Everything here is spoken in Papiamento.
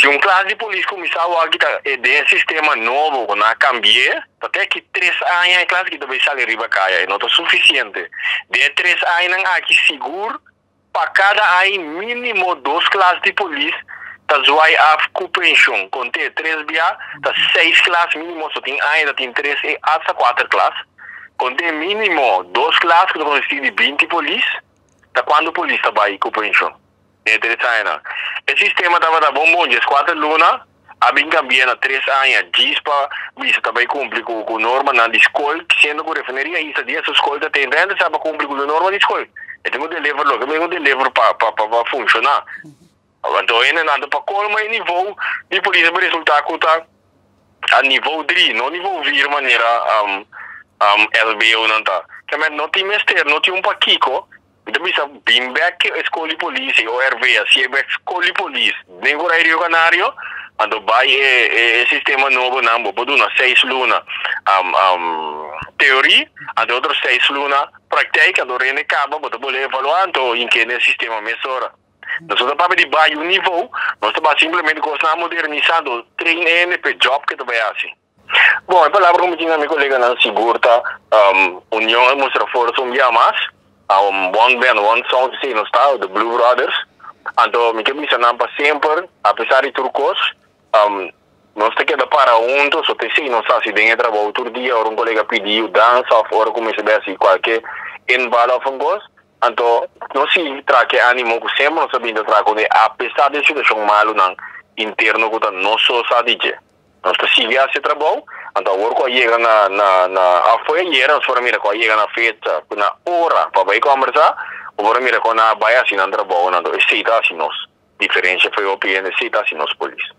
Un klas di polis kuminsá aki ta den sistema nobo ku nan a kambia, ta te aki 3 aña e klas ku ta bai sali riba kaya, e no ta sufisiente. Den 3 añanan aki sigur pa kada aña mínimo dos klas di polis ta zwaai af ku penshun. Konta tres bia, ta seis klas mínimo, so tin aña tin tres i hasta kuater klas. Konta mínimo dos klas ku ta konsistí di 20 polis, ta kuantu polis ta bai ku penshun den 3 aña. E sistema tabata bon bon, 14 luna, a bin kambia na 3 aña, djis pa bisa ta bai kumpli ku normanan di skol, siendo ku refineria isa dia su skol ta tin rende sa pa kumpli ku norma di skol. E tin ku deliver loke mi ku deliver pa funshoná. Anto, ainda nada pa kolmo e nivel di polis a resultá ku ta a nivel 3, no nivel 4 manera LBO nan ta. Ke men no tin mester, no tin un pakiko. Anto bisa bin bek skol di polis, ORV, si e bek skol di polis, den Gorai Rio Canario, anto bai e sistema nobo nan bo por duna 6 luna teoria, anto otro 6 luna praktijk, anto rende kaba, bo ta bolbe evaluá, anto inkende e sistema mesora. Nos ta papia di bai un nivel, nos ta simplemente kos nan modernisando, train hende p'e job ku ta bai hasi. Bon, e palabra ku mi tin na mi koleganan sigur ta union a mustra forsa un dia mas, one band, one sound, si nos ta, the Blue Brothers. Anto, mi ke bisa nan pa semper, apesar di tur kos, nos ta keda para huntu, so te si nos hasi den e trabou tur dia, ora un kolega pidi yudansa, òf ora kuminsá hasi kualke inval òf un kos, anto nos sigui traha ku ánimo ku semper nos a bin traha kuné, apesar di e situashon malu nan interno ku ta nos so sa di dje. Nos ta sigui hasi trabou, anto awor ku a yega na afuera ayera, nos por a mira ku a yega na fecha, na ora pa bai kombersá, bo por a mira ku nan a bai hasi nan trabou, anto esei ta hasi nos diferensia for e opinion, esei ta hasi nos polis.